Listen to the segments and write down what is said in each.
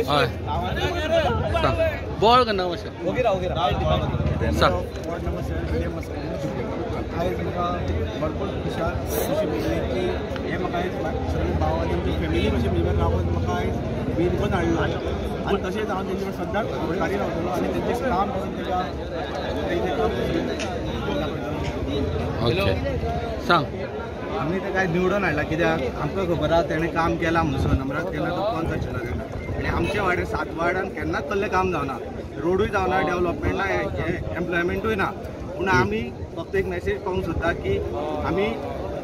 हय सांग बोळ करना मातशें सांग. Ward number 7 William Mascarenhas. आयज म्हाका भरपूर खुशी मेळ्ळी की हे म्हाका आयज सगळे भाव आनी आमची फॅमिली कशी म्हजे रावन म्हाका आयज विनकून हाडलो आनी तशेंच हांव तेंचे कडेन सदांच उपकारी रावतलो आनी तेंचें काम करून तेका तेंचें काम दाखयतलो. ओके सांग. आमी ते काय निवडून हाडला कित्याक आमकां खबर आहा तेणें काम केलां म्हणून 6 नंबराक केन्ना तो पंच आशिल्लो तेन्ना. आनी आमच्या वाड्यार 7 वार्डान केन्नाच तसलें काम जावना, रोडूय जावना, डेवलपमेंट ना, एम्प्लॉयमेंटूय ना. पूण आमी फक्त एक मॅसेज पावूंक सोदता की आमी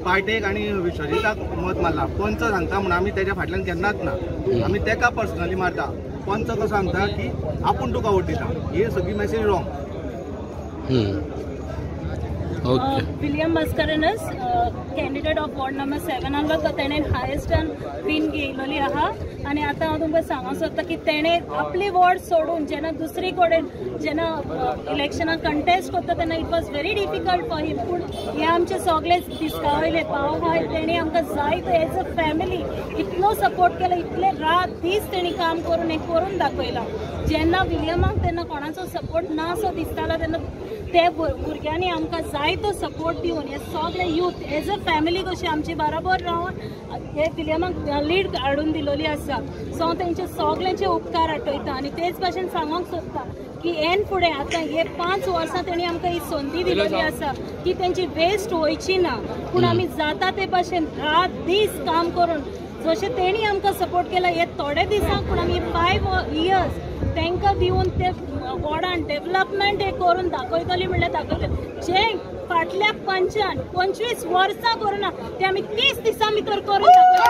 पार्टेक आनी विश्वजिताक मत मारला. पंच सांगता म्हणून आमी तेज्या फाटल्यान केन्नाच ना, आमी तेका पर्सनली मारता. पंच कसो सांगता की आपूण तुका वोट दिता, ही सगळी message wrong. Okay. William Mascarenhas candidate of ward number 7 आहलो तो तेणें हायेस्ट विन घेयलोली आहा. आनी आतां हांव तुमकां सांगूंक सोदता की तेणें आपली वॉर्ड सोडून जेन्ना दुसरी कडेन जेन्ना इलेक्शनाक कंटेस्ट करता तेन्ना it was very difficult for him. पूण हे आमचे सगळे दिसका वयले भाव आहाय तेणें आमकां जाय तो एज अ फॅमिली इतलो सपोर्ट केलो, इतले रात दीस तेणी काम करून हें करून दाखयलां. जेन्ना विलियमाक तेन्ना कोणाचो सपोर्ट ना सो दिसतालो तेन्ना ते भुरग्यांनी आमकां जाय तो सपोर्ट दिवन हे सगळे यूथ एज अ फॅमिली कशी आमची बराबर रावन हे विलियमाक लीड हाडून दिलोली आसा. सो हांव तेंचे सगळ्यांचे उपकार आठयता आनी तेच भाशेन सांगूंक सोदता की हेन फुडें आतां हे 5 वर्सां तेणी आमकां ही संदी दिलेली आसा की तेंची वेस्ट वयची ना, पूण आमी जाता ते भाशेन रात दीस काम करून जशें तेणी आमकां सपोर्ट केला हे थोडे दिसांक, पूण आमी 5 इयर्स तांकां दिवन ते वॉर्डान डेवलपमेंट हे करून दाखयतली म्हणल्यार दाखयतली. जे फाटल्या पंचान 25 वर्सां करूना ते आमी 30 दिसां भितर करून दाखयतली.